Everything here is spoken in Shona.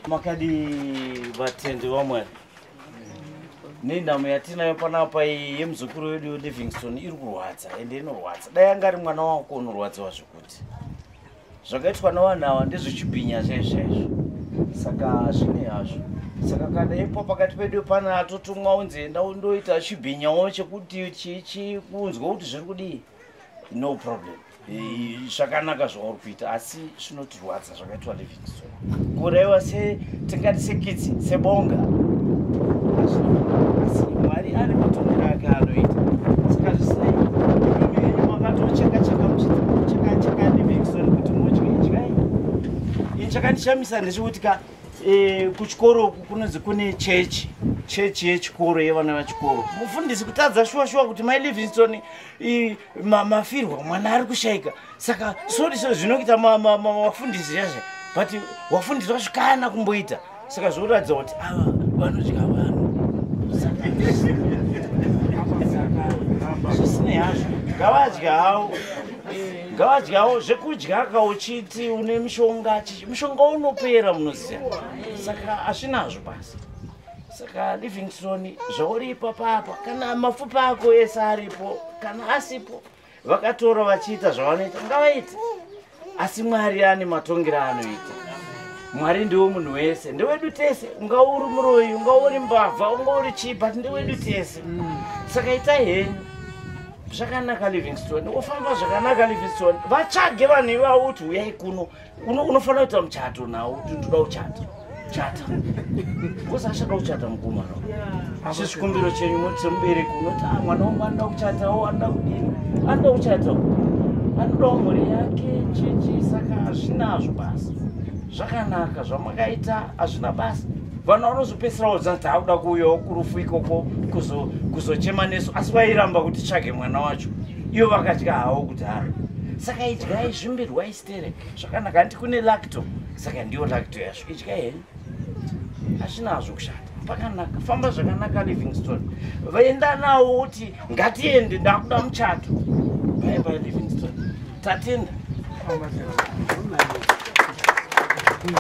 Makadii vatendi vaMwari? Nenhamo yatinayo panapa iyi yemuzukuru wedu Livingstone iri kurwadza, ende inorwadza. Dai anga ari mwana wako unorwadziwa zvekuti zvakaitwa navanhu ava ndezvechibhinya chaizvo chaizvo, saka zvine hazvo. Saka kana ipo pakati pedu pana atotumwa unzi enda undoita chibhinyawo chekuti chichi kunzwa kuti zviri kudii, no problem. Zvakanaka zvauri kuita, asi zvinotirwadza zvakaitwa Livingstone, kuuraiwa se tingati sekitsi, sebonga. Asi Mwari ane matongero ake anoita. Saka zvisinei, imi henyu makatocheka cheka, muchicheka cheka Livingstone kuti mudye, idyai. Ini chakandishamisa ndechekuti ka kuchikoro uku kunonzi kune chechi, chechi yechikoro yevana vachikoro. Mufundisi kutadza shuwa shuwa kuti mai Livingstone mafirwa, mwana ari kushayika, saka sorry so zvinokuita mafundisi zvazve, but wafundisi wasvikana kumboita. Saka zvoratidza kuti ava vanodya vanhu. Saka zvisinei hazvo, ngavadyawo, ngavadyawo zvekudya. Kauchiti une mishonga, mishonga unopera, munoziva, saka hazvinazvo basa. Saka Livingstone, zvauri ipapapa, kana mafupa ako ese aripo, kana asipo, vakatora vachiita zvavanoita, ngavaite. Asi Mwari ane matongero anoita. Mwari ndiwo munhu wese, ndewedu tese. Unga uri muroyi, unga uri mbavha, unga uri chii, but ndewedu tese. Saka itai henyu zvakanaka, Livingstone. Wofamba zvakanaka, Livingstone. Vatsvage vanhu ivavo kuti uyai kuno. Unofanira kuita muchato nawo, kuti ndoda kuchata, chata, because achada kuchata mukomana. Asi chikumbiro chenyu moti semubereki unoti, "Ah, mwana wangu anoda kuchatawo, anoda kudini, anoda kuchatawo, anodawo mhuri yake chichi." Saka hazvinazvo basa, zvakanaka zvamakaita, hazvina basa. Vanhu vanozopedzisirawo zanzi taakuda kuuyawo kurufu ikoko kuzochema nesu, asi vairamba kuti tsvage mwana wacho, ivo vakadya havo kudhara. Saka idyai, zvimbirwai sterek zvakanaka. Handi kune lacto? Saka ndiyo lacto yacho, idyai henyu, hazvinazvo kushata, pakanaka. Famba zvakanaka, Livingstone. Vaenda nawo kuti ngatiende, ndakuda muchato. Bye bye, Livingstone, tatenda.